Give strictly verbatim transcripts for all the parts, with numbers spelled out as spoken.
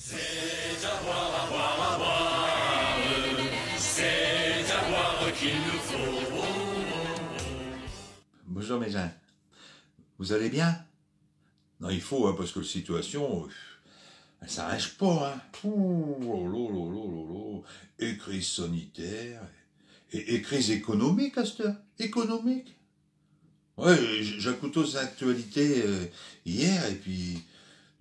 C'est à boire, à boire, à boire, c'est à boire qu'il nous faut. Bonjour mes gins. Vous allez bien ? Non, i faut, hein, parce que l' situation, euh, all' s'arrinche pas, hein. Pouh, oh là là là là là. Et crise sanitaire, et, et crise économique à ch't'heure. Économique. Ouais, j-, j'acoutos les actualités, euh, hier, et pis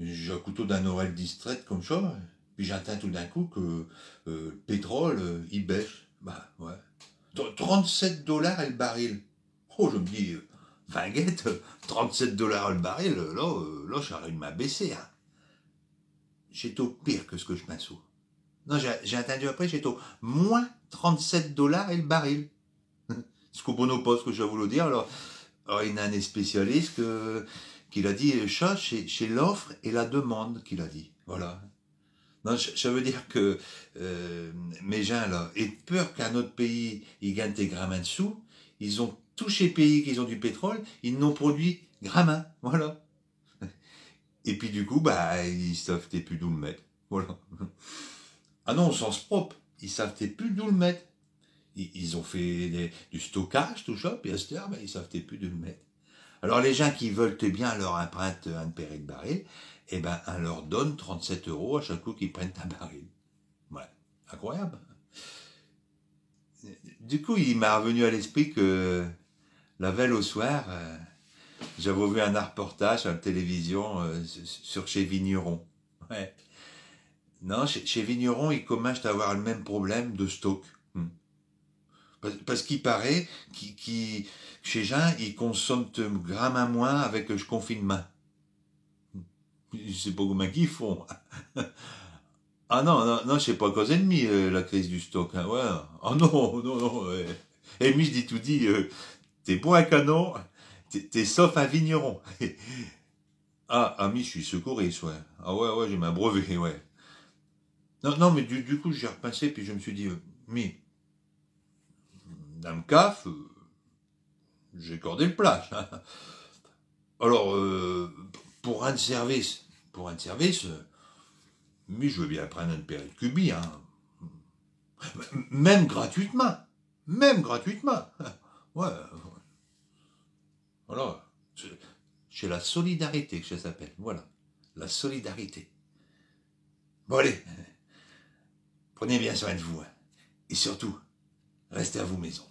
j'acoutos d'un oreille distraite comme cha, pis j'intinds tout d'un coup que, euh, l' pétrole, euh, i baisse. Bah, ouais. Tr-, trente-sept dollars el baril. Oh, j' me dis, euh, vinguette, trente-sept dollars el baril, là, euh, là, cha a rudement baissé, hein. Ch'étot pire que ch' que j' pinsos. Non, j'ai, j'ai intindu après, ch'étot moins trente-sept dollars el baril. Ch'est qu'au Bono Post que j' voullos dire, alors, alors, i n'a un spécialiste que, qu'il a dit, euh, cha, ch'est, ch'est l'offre et la demande, qu'il a dit. Voilà. Non, cha, cha veut dire que, euh, mes gins, là, aient peur qu'un aute pays i gagne gramint d' sous, is ont tous chés pays qu'is ont du pétrole, is n'ont produit gramint. Voilà. Et pis du coup, bah, is sav'tent pus d'où l' mette. Voilà. Ah non, au sens propre, is sav'tent pus d'où l' mette. I, is ont fait des, du stockage, tout cha, pis à ch't'heure, ben, is sav'tent pus d'où l' mette. Alors, les gins qui veul'tent bien leu imprinte un paire ed barils, eh ben, in leu donne trente-sept euros à chaque coup qu'is prennent un baril. Ouais, incroyable. Du coup, i m'est arvenu à l'esprit que la veille au soir, euh, j'avos vu un reportage à la télévision, euh, sur, sur chés vignerons. Ouais. Non, chés, chés vignerons, is comminch'tent à avoir l' même problème de stock. Hmm. Parce, parce qu'i paraît qu'i, qu'i, chés gins, is consommen'tent gramint moins avec ch' confinemint. J' sais pas commint qu'is font. Ah non, non, non, ch'est pas cause ed mi, euh, la crise du stock, hein, ouais. Ah non, non, non, ouais. Et mi, j' dis toudis, euh, t'es pas un canon, t'es, t'es sauf un vigneron. Ah, ah, mi, j' sus secouriste, ouais. Ah ouais, ouais, j'ai min brevet, ouais. Non, non, mais du, du coup, j'y ai r'pinsé, pis j' me sus dit, euh, mi, dins m' cave, euh, j'ai cor des plaches, hein. Alors, euh, pour rinde service, pour rinde service, euh, mi, j' veux bien prinde un paire ed cubis, hein. M-, même gratuitemint. Même gratuitemint. Ouais. Voilà. Ch'est, ch'est la solidarité que cha s'appelle. Voilà. La solidarité. Bon, allez. Prenez bien soin de vous, hein. Et surtout, restez à vos maisons.